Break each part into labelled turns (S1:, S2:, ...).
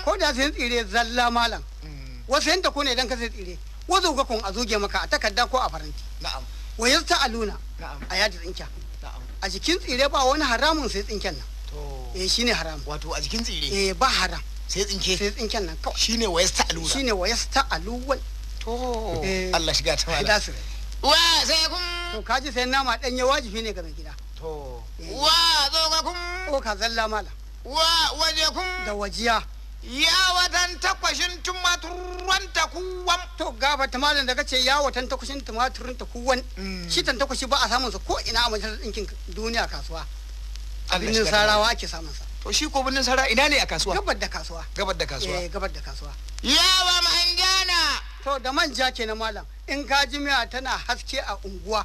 S1: Ko da sayan tsire zalla malam. Wasu yanta ko ne idan ka sai tsire wazo ga kun a zuge maka a takarda ko a faranti.
S2: Na'am.
S1: Wa yasta'aluna.
S2: Na'am.
S1: A yadi tsinken.
S2: Na'am.
S1: A jikin tsire ba wani haramun sai tsinken nan.
S2: To.
S1: Eh, shine haram.
S2: Wato a jikin tsire.
S1: Eh, ba haram.
S2: Sai tsinke.
S1: Sai tsinken nan kawai.
S2: Shine wa yasta'aluna.
S1: Shine wa yasta'aluwan.
S2: To.
S1: Eh.
S2: Allah shiga ta malam.
S1: Da su.
S2: Wa sai kun.
S1: To kaji sayan nama danye wajibi ne ga mai gida.
S2: To.
S1: Eh.
S2: Wa zo kun.
S1: Ko ka zalla malam.
S2: Wa waje kun.
S1: Da wajiya.
S2: Ya watan takwashin tumaturuwan takuwan.
S1: To gaba ta malam da kace ya watan takwashin tumaturin takuwan. Shi tan takwashi ba a samun sa ko ina a majalisar ɗinkin duniya kasuwa. A birnin Sarawa ake samun sa.
S2: To shi ko birnin Sara ina ne a kasuwa?
S1: Gabar da kasuwa.
S2: Gabar da kasuwa.
S1: Eh, gabar da kasuwa.
S2: Yawa manjana.
S1: To da manja kenan malam. In ka ji miya tana haske a unguwa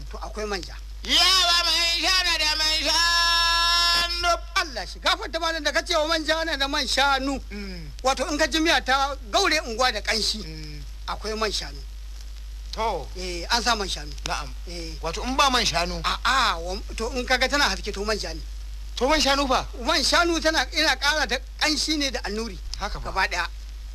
S1: to akwai manja.
S2: Yawa manjana da manshanu.
S1: Allah shi gafarta malam da kace wa manja na da man shanu. Wato in ka ji miya ta gaure unguwa da kanshi akwai man shanu.
S2: To.
S1: Eh, an sa man shanu.
S2: Na'am.
S1: Eh.
S2: Wato in ba man shanu.
S1: A'a, to in kaga tana haske to manja ne.
S2: To man shanu fa?
S1: Man shanu tana ina ƙara ta kanshi ne da annuri.
S2: Haka fa.
S1: Gaba ɗaya.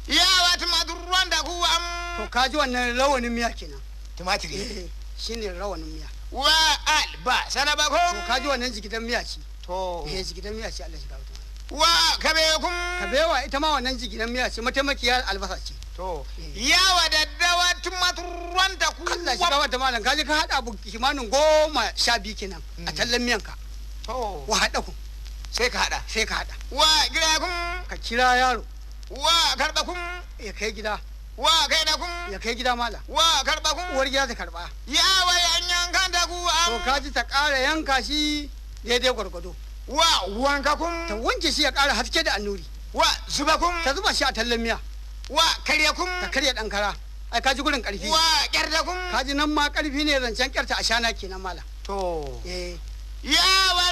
S2: Yawa tumaturuwan takuwan.
S1: To ka ji wannan rawanin miya kenan.
S2: Tumatiri.
S1: Eh, shine rawanin miya.
S2: Wa alba sanabakon.
S1: To ka ji wannan jigidan miya ce.
S2: To.
S1: Eh, jigidan miya ce Allah shi gafarta.
S2: Wa kabekun.
S1: Kabewa ita ma wannan jigidan miya ce, mataimakiyar albasa ce.
S2: To. Yawa daddawa tumaturuwan takuwan.
S1: Allah shi gafarta malam, ka ji ka haɗa abu kimanin 12 kenan a tallan miyanka.
S2: To.
S1: Wa haɗa ku.
S2: Sai ka haɗa.
S1: Sai ka haɗa.
S2: Wa gida kun.
S1: Ka kira yaro.
S2: Wa karɓa kun.
S1: Ya kai gida.
S2: Wa kai na kun.
S1: Ya kai gida malam.
S2: Wa karɓa kun.
S1: Uwar gida ta karɓa.
S2: Yawa yankan da ku
S1: To ka ji ta ƙara yanka shi daidai gwargwado.
S2: Wa wanka kun.
S1: Ta wanke shi ya ƙara haske da annuri.
S2: Wa zuba kun.
S1: Ta zuba shi a tallan miya.
S2: Wa karya kun.
S1: Ta karya ɗan kara. Ai ka ji gurin ƙarfi.
S2: Wa ƙyarta kun.
S1: Ka ji nan ma ƙarfi ne zancen ƙyarta a shana kenan malam.
S2: To.
S1: Eh.
S2: Ya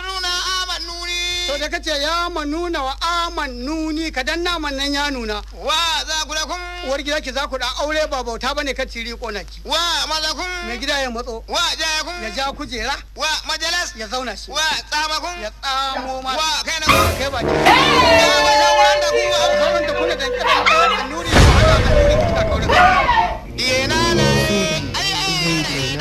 S2: nuna amannuni.
S1: To da kace ya manuna wa amannuni ka dan naman nan ya nuna.
S2: Wa za ku da kun.
S1: Uwar gida ki za ku da aure ba bauta bane ka tiri kona ki.
S2: Wa maza kun.
S1: Mai gida ya matso.
S2: Wa ja kun.
S1: Ya ja kujera.
S2: Wa majalas.
S1: Ya zauna shi.
S2: Wa tsama kun.
S1: Ya tsamo ma.
S2: Wa